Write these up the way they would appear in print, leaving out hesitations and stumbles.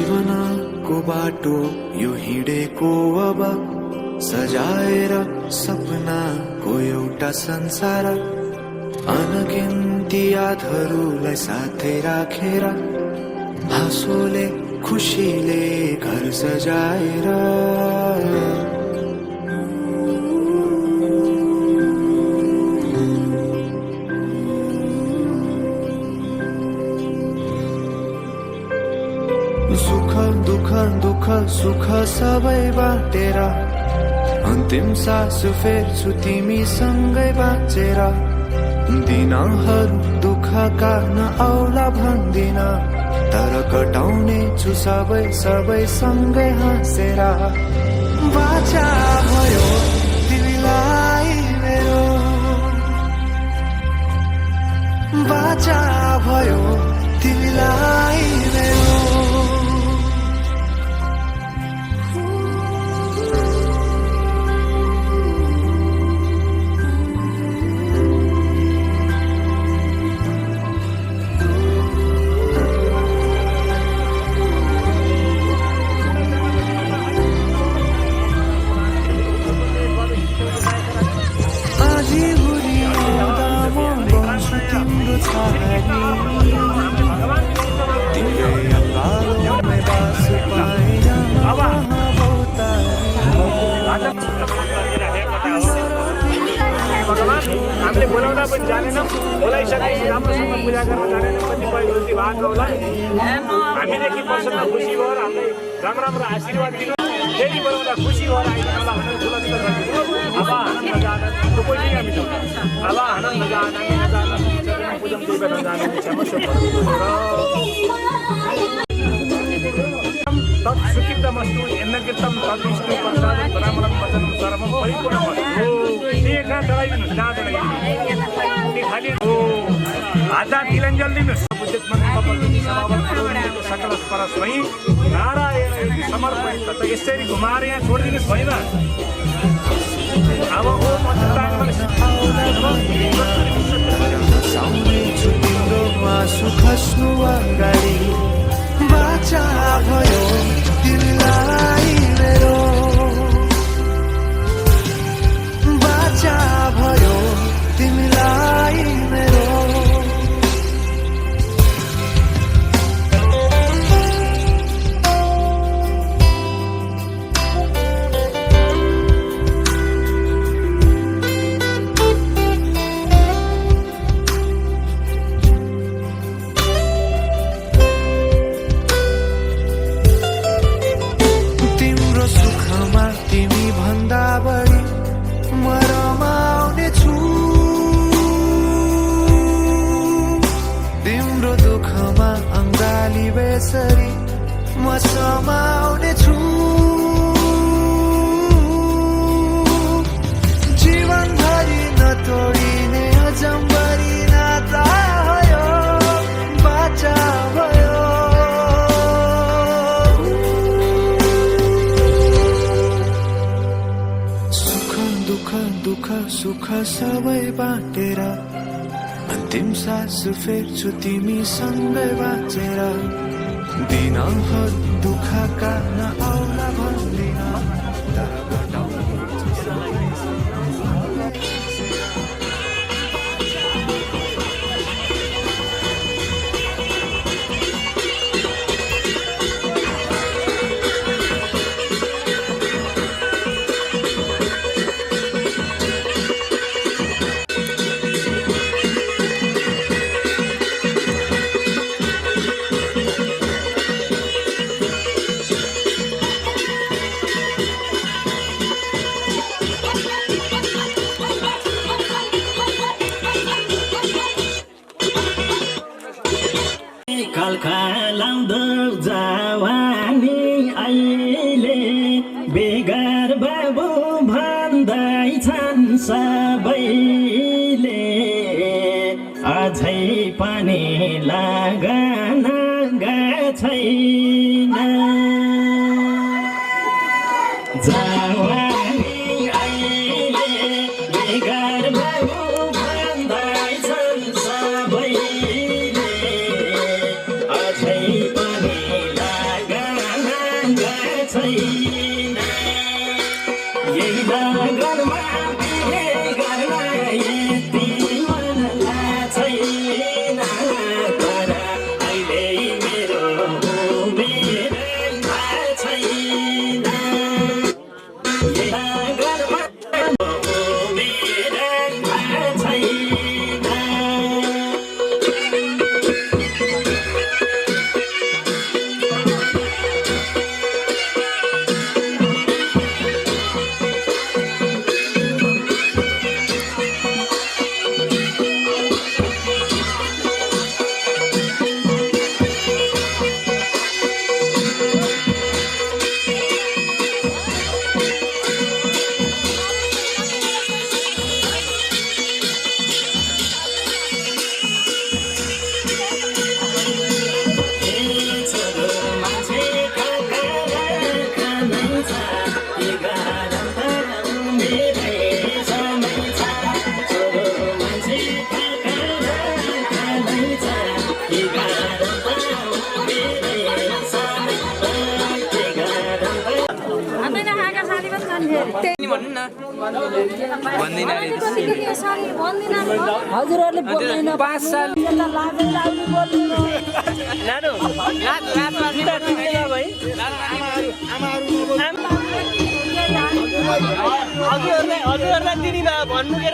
जीवनको बाटो यो हिँडेको अब सजाएर सपनाको एउटा संसार अनगिन्ती यादहरूलाई साथै राखेर हाँसोले खुसीले घर सजाएर सुख दुःख दुःख सुख सबै बाटेर अन्तिम सास फेर्छु तिमीसँगै बाँचेर दिनहरू दुःखका नआउला भन्दिन तर कटाउने छु सबै सबै सँगै हाँसेर बाचा भयो तिमीलाई मेरो बाचा भयो तिमीलाई मेरो हामीले बोलाउँदा पनि जानेनौँ, बोलाइसकेपछि राम्रोसँग पूजा गर्न जानेनौँ, कतिपय गल्ती भएको होला। हामीदेखि प्रसन्न खुसी भएर हामीलाई राम्रो राम्रो आशीर्वाद दिनु, फेरि बोलाउँदा खुसी भएर आइदिनु होला भनेर बुलन्द गरिदिनु। अब आनन्द जाना तो कोही पनि हामी छौँ। अब आनन्द जाना पूजन पूजा जाने क्षमस्व तत् सुखितमस्तु यन्नकृतं तद्विष्णु प्रसादं ब्राह्मणं वचनं सर्वं परिपूर्णमस्तु। एक हात डढाइदिनुहोस्, जहाँ डढाइदिनुहोस् खाली हो हात तिलञ्जल दिनुहोस्। सकल परस्मै नारायण समर्पयित त यसरी घुमाएर यहाँ छोडिदिनुहोस् भएन। अब हो आँसु खस्नु अगाडि बाचा भयो तिमीलाई मेरो बाचा भयो तिमीलाई मेरो बेसरी म समाउने छु जीवनभरि नतोडिने अजम्बरी नाता भयो बाचा भयो सुख दुःख दुःख सुख सबै बाटेर अन्तिम सास फेर्छु तिमीसँगै बाँचेर दिनभर दुःखका नआउला भन्दिन तर खलखलाउँदो जवानी अहिले बेगर बाबु भन्दैछन् सबैले अझै पनि लगन छैन जवानी अहिले बेगर बाबु भन्दैछन् सबैले अझै पनि लगन हजुरहरूले बोल्दैन 5 साल हजुरहरूलाई दिदी बा भन्नु के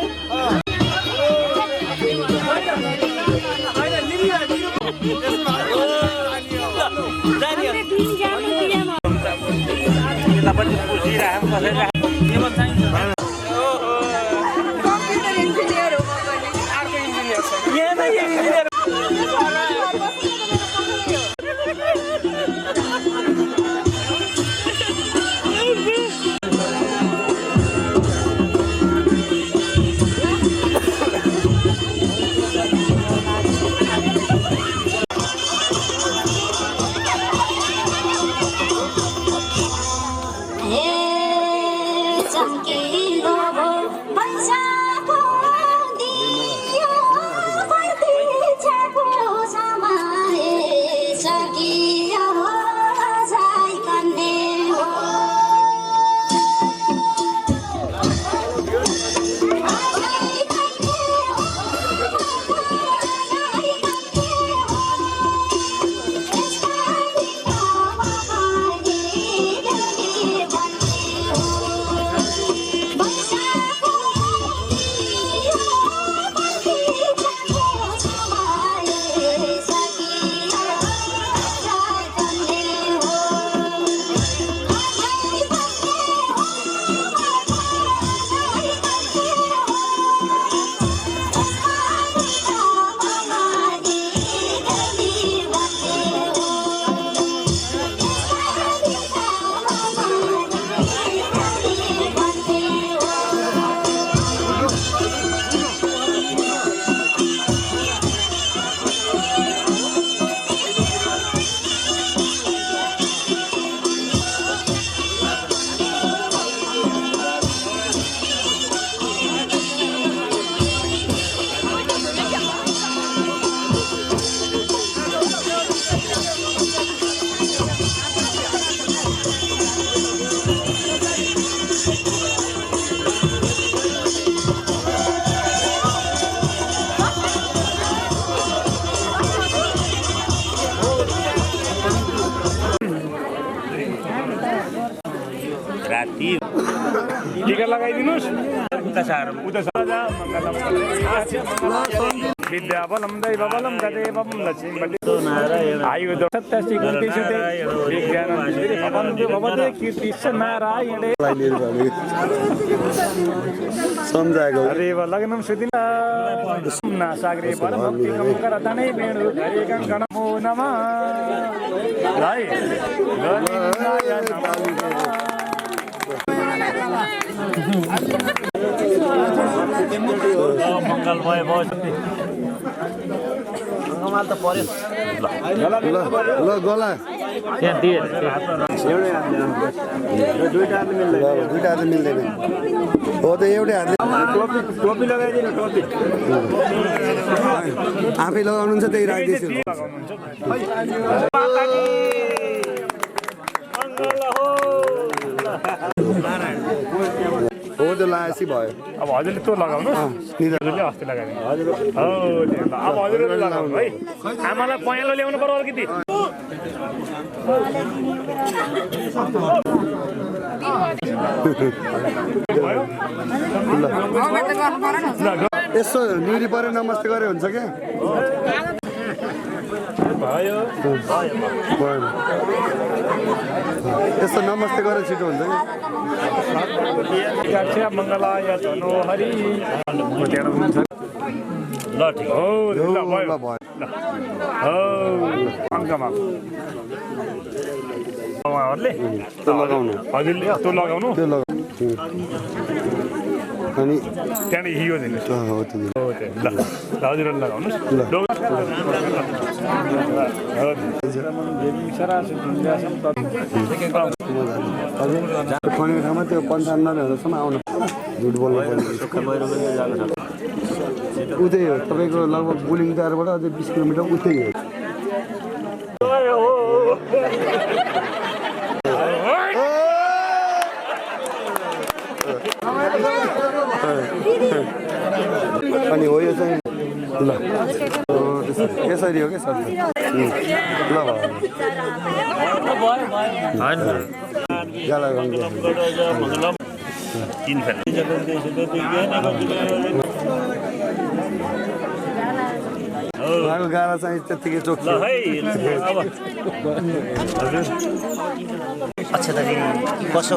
कम्प्युटर इन्जिनियर हो टिका लगाइदिनुस् विद्याबलं दैवबलं तदेवं लक्ष्मीपति आयुध सत्तसी कुन्तिशते विज्ञानन्दे भवन्तु भवते कीर्तिश्च नारायणे सम्झाएको हरेव लग्नं सुदिना सागरे परमभक्तिकं करतने वेणु हरे गङ्गणमो नमः राय गणनाय नमः मङ्गलमय भयो मङ्गलमाल त पर्यो ल गला त्यहाँ दिए दुईटा हातले मिल्दैन हो त एउटै हातले टोपी लगाइदिनु टोपी आफै लगाउनुहुन्छ त्यही राखिदिन्छु हो त्यो लगाएपछि भयो अब हजुरले त्यो लगाउनु हजुरले अस्ति लगाइदिनु हो अब हजुरले लगाउनु है आमालाई पहेँलो ल्याउनु पर्यो अलिकति यसो न्युरी पऱ्यो नमस्ते गरे हुन्छ क्या भयो यस्तो नमस्ते गरेर छिटो हुन्छ कि मङ्गलाय धनो हरि ल ठिक हो ल भयो हो अङ्कमा उहाँहरूले त्यो लगाउनु हजुरले त्यो लगाउनु त्यो लगाउनु अनि त्यहाँदेखि यो दिनुहोस् हो त्यो ल हजुरहरूले लगाउनुहोस् खनेको ठाउँमा त्यो 95,000सम्म आउनु झुट बोल्नु उतै हो तपाईँको लगभग बुलिङटारबाट अझै 20 किलोमिटर उतै हो अनि हो यो चाहिँ ल यसरी हो क्या सब्जी ल गाला उहाँको गाला चाहिँ त्यत्तिकै चोख्छ है अच्छा त कसो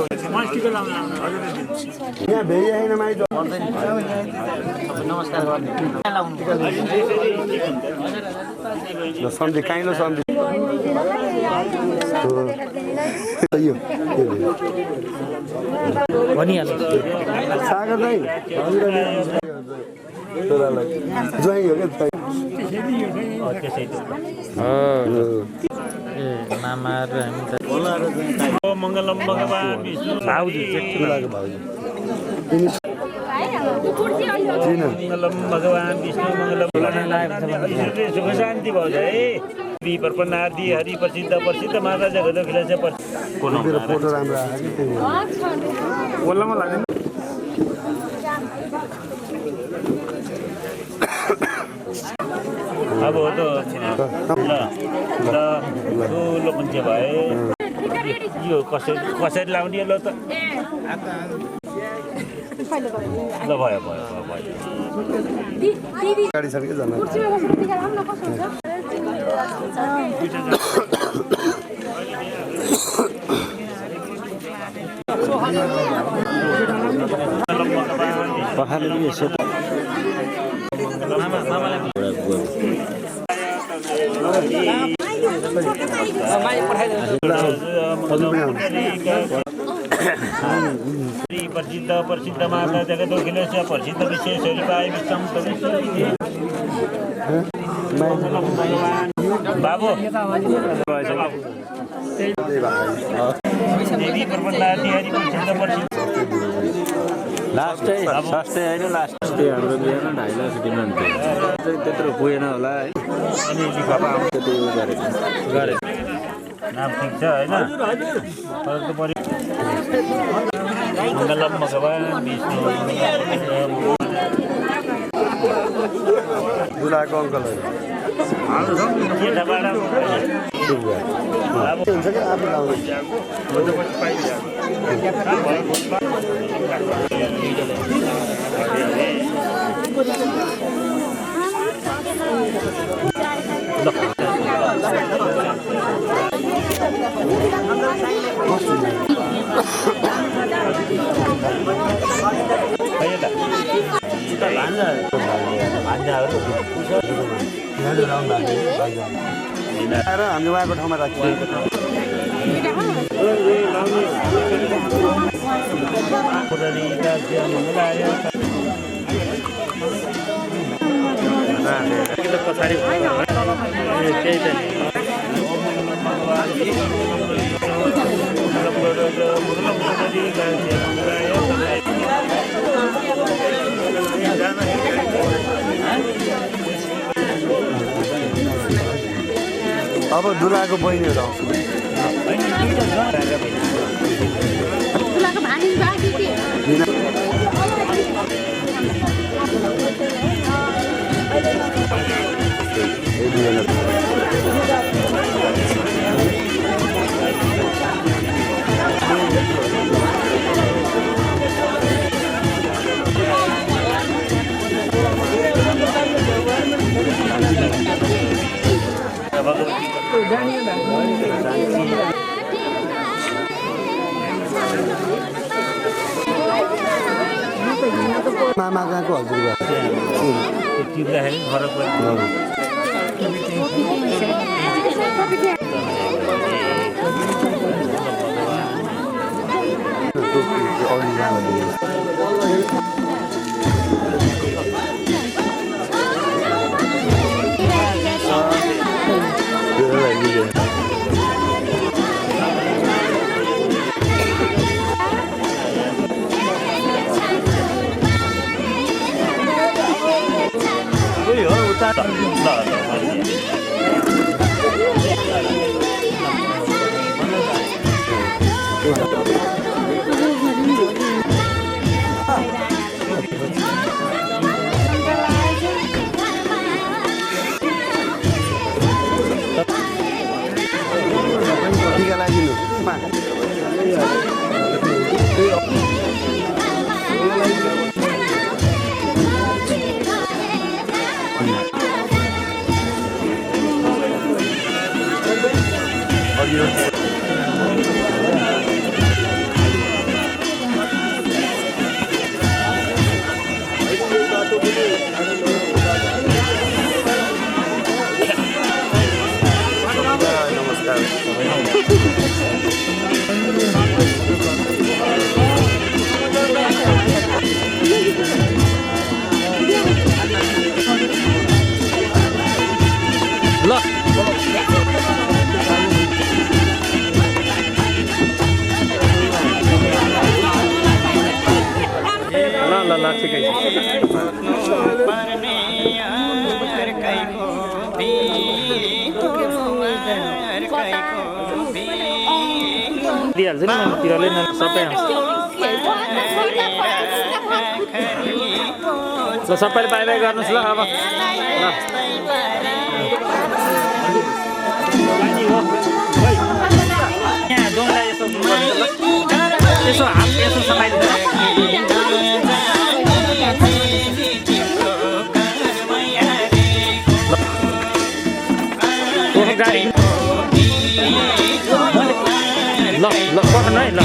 यहाँ भेइ आएन माइत नमस्कार गर्ने ल सन्धि काइलो सन्धि यो भनिहाल्नु सागर दाइ छोरालाई ज्वाइँ हो क्या मामा र मङ्गलम भगवान् विष्णु भाउजू ठुलाको भाउजू मङ्गलम भगवान् विष्णु मङ्गलम सुख शान्ति भयो है प्रपन्नादि हरि प्रसिद्ध प्रसिद्ध माता जगत खिलास मेरो फोटो राम्रो आयो बोल्नमा लाग्दैन अब हो त ठुलो मान्छे भए यो कसरी लाउने ल त ल भयो गाडी छ कि जानु पहाडले यसो प्रसिद्ध प्रसिद्ध माता जगत खिलेश प्रसिद्ध विशेष बाबु देवी प्रपन्नादि हरि प्रसिद्ध प्रसिद्ध लास्टै सस्तै होइन लास्ट हाम्रो बिहान 2.5 लाख डिमान्ड थियो त्यत्रो पुगेन होला है अनि लिफाफा त्यति गरे नाम ठिक छ होइन मङ्गलम भगवान् विष्णु दुलाको अङ्कलहरू हुन्छ कि आफू लाउने हामीले उहाँको ठाउँमा राख्छौँ पछाडि त्यही त अब दुलाको बहिनीहरू आउँछ मामा कहाँको हजुरबा टिप्दाखेरि फरक पर्छ ल ठिकै छ दिइहाल्छु नि मैले तिरले सबै ल सबैले बाई बाई गर्नुहोस् ल अब यहाँ दोङलाई यसो हात यसो समाइदिनु गाडी ल ल पठाउनु है ल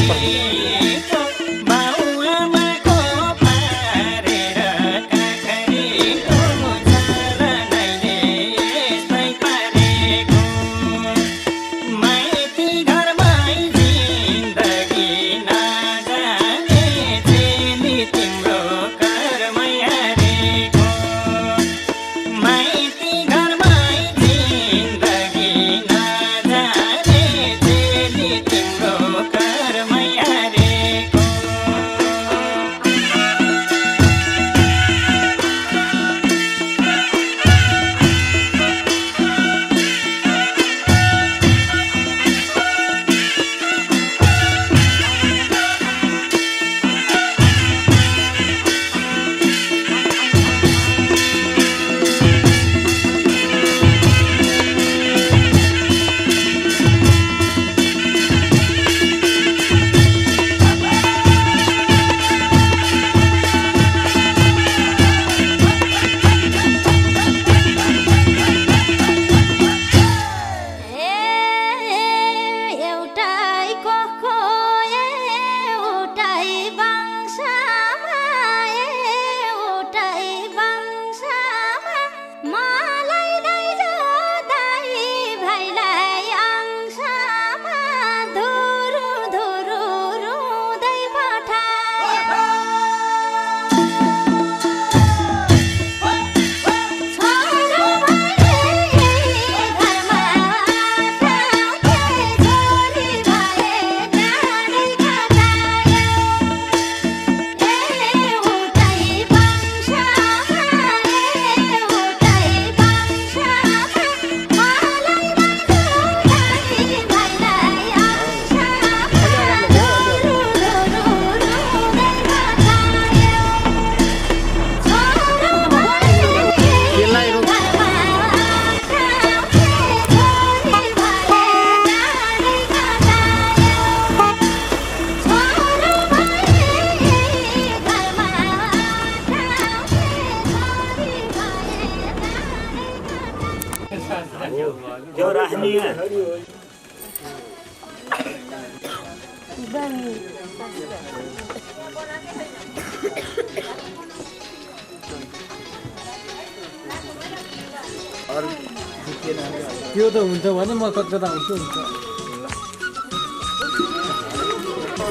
त्यो राख्ने त्यो त हुन्छ भने म कता आउँछु हुन्छ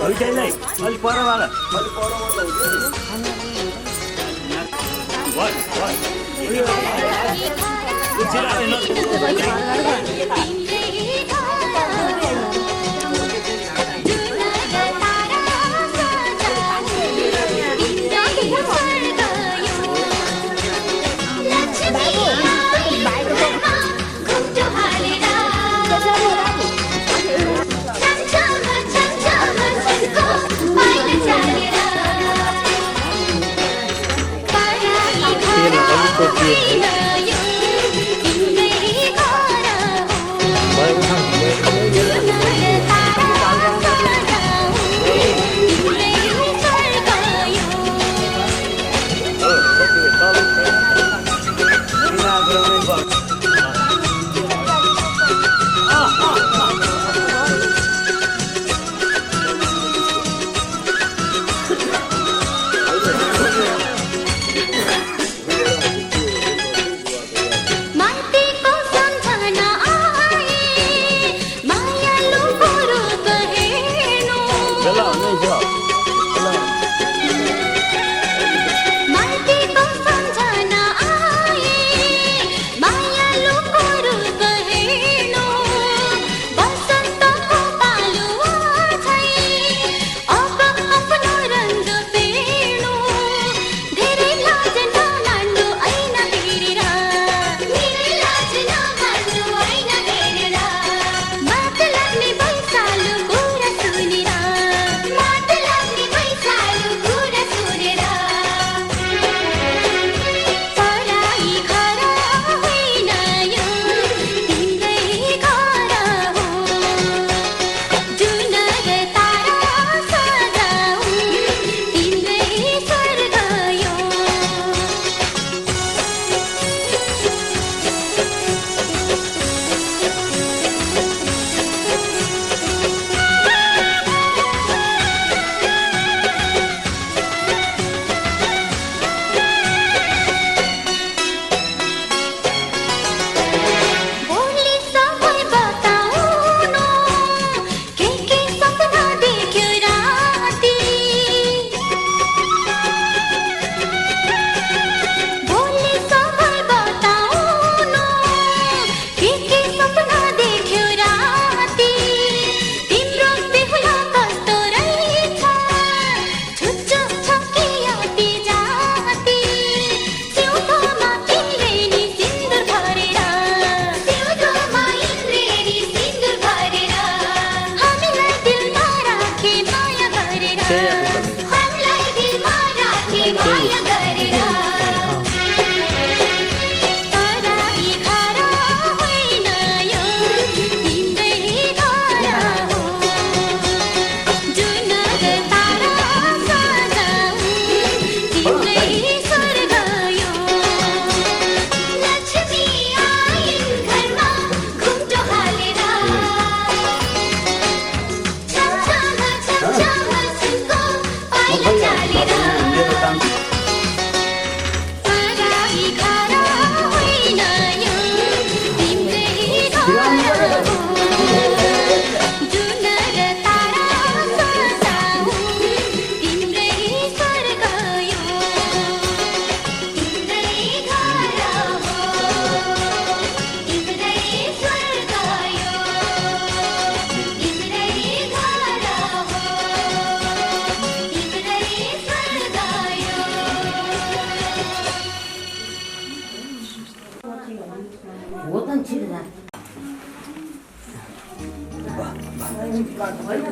हैटैलाई अलि परवाला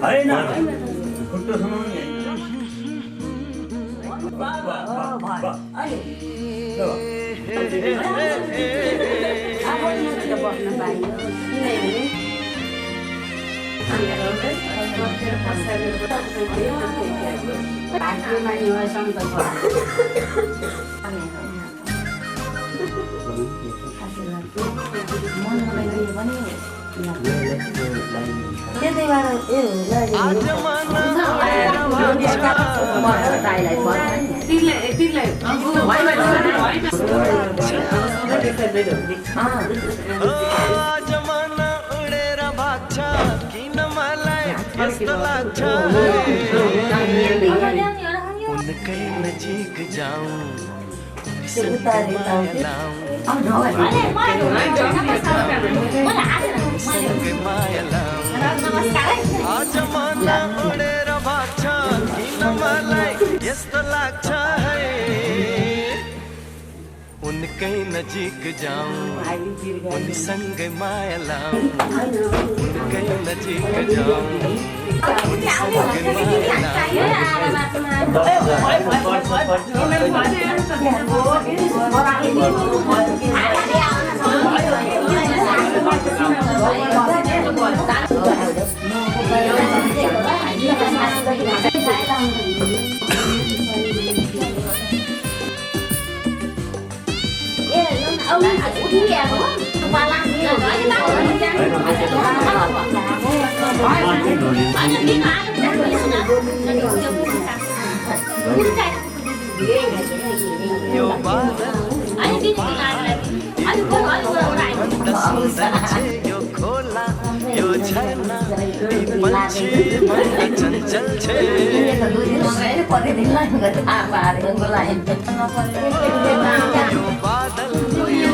होइन खुट्टो समाउने जमाना उडेर भाग्छ किन मलाई कस्तो लाग्छ उनकै नजिक जाऊं जमाना उडेर भाग्छ किन मलाई यस्तो लाग्छ है उनकै नजिक जाऊं उनीसँगै माया लाऊं उनकै नजिक जाऊं उनीसँगै ông cũng đi về đúng không? Qua lăng đi rồi nói với bác rồi đi ra. Bạn nhận biết ai cũng sẽ nói là anh biết là anh có nói là này यो खोला यो झरना पंछी मन चंचल छे यो बादल यो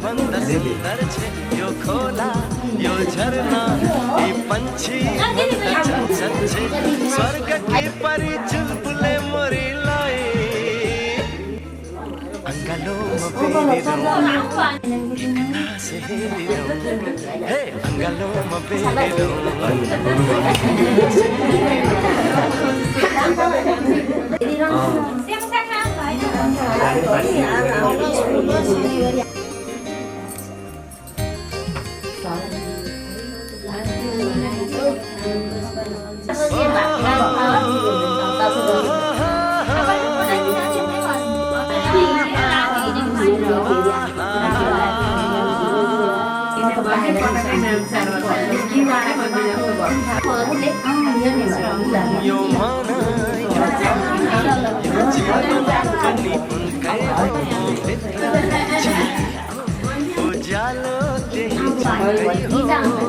बंद सुंदर छे यो खोला यो झरना ये पंछी मन चंचल छे स्वर्ग की परी चुलबुले मोरी लाई अंगलो हे अंगलो यो माना उजालो पैसा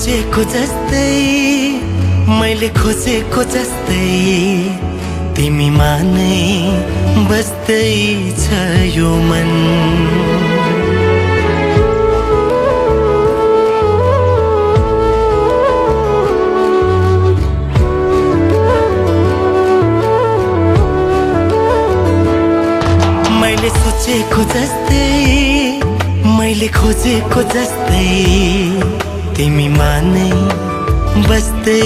सोचेको जस्तै मैले खोजेको जस्तै तिमीमा नै बस्दै छ यो मन मैले सोचेको जस्तै मैले खोजेको जस्तै तिमीमा नै बस्दै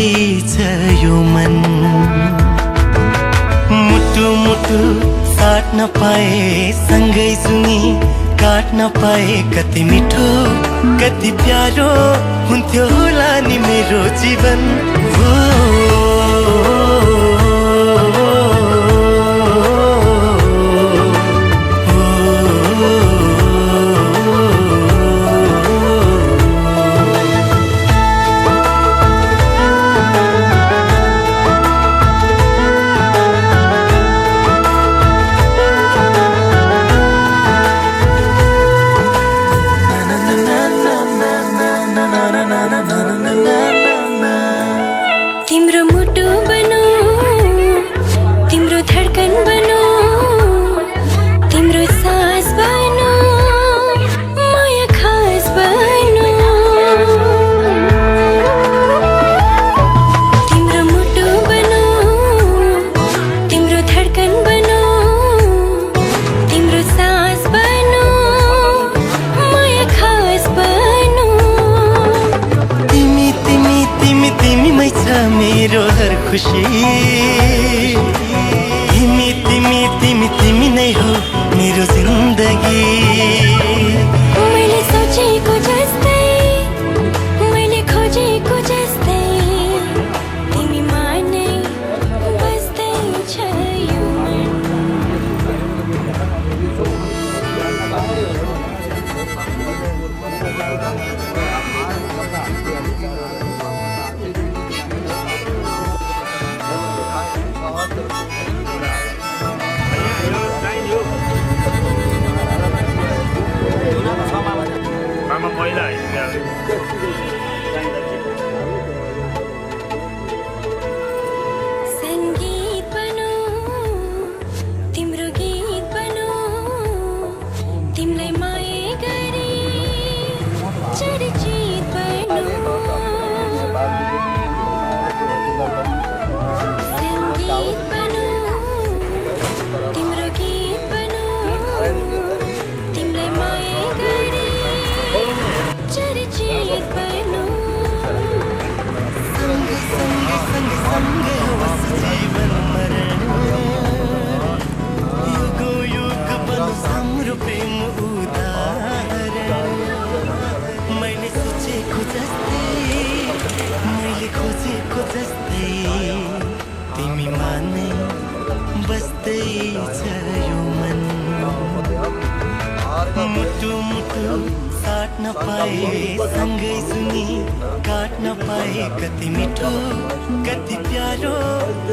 छ यो मन मुटु मुटु साट्न पाए सँगै सुनी काट्न पाए कति मिठो कति प्यारो हुन्थ्यो होला नि मेरो जीवन तिम्रो खुसी तिमी तिमी तिमी तिमी नै हो मेरो जिन्दगी मैले सोचेको जस्तै मैले खोजेको जस्तै तिमीमा नै बस्दैछ यो मन आमा पहिला संगीत बनो तिम्रो गीत बनो तिमीलाई माया गरी चर्चित बनो संगीत बनो तिम्रो गीत बनो तिमीलाई माया गरी चर्चित बनो सँगै सँगै सँगै सँगै होस् जीवन मरण युगो युग बनोस् हाम्रो प्रेम उदाहरण मैले सोचेको जस्तै मैले खोजेको जस्तै तिमीमा नै बस्दैछ यो मन मुटु मुटु साट्न पाए सँगै सुनि काट्न पाए कति मिठो कति प्यारो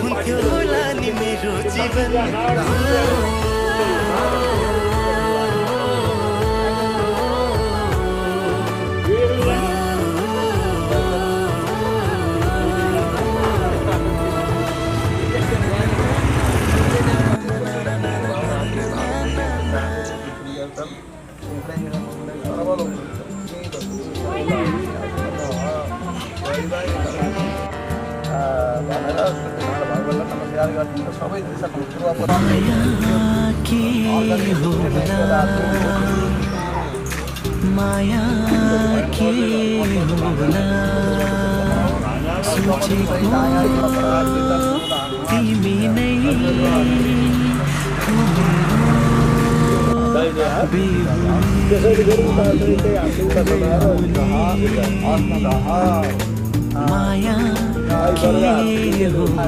हुन्थ्यो होला नि मेरो जीवन माया के होला सोचेको तिमी नै माया के होला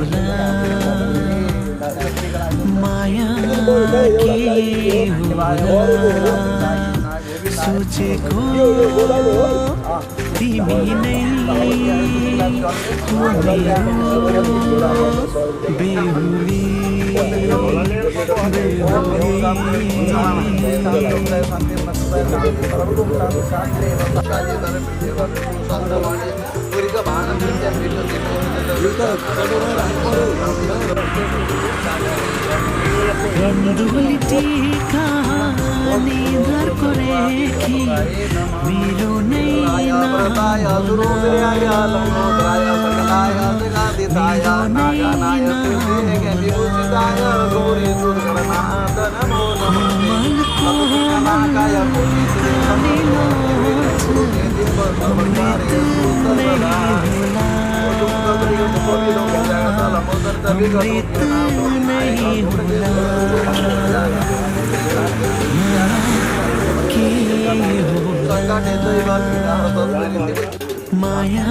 माया के होला सोचेको तिमी नै हो मेरो बेहुली कहानी घर को रेखी मेरो नै माया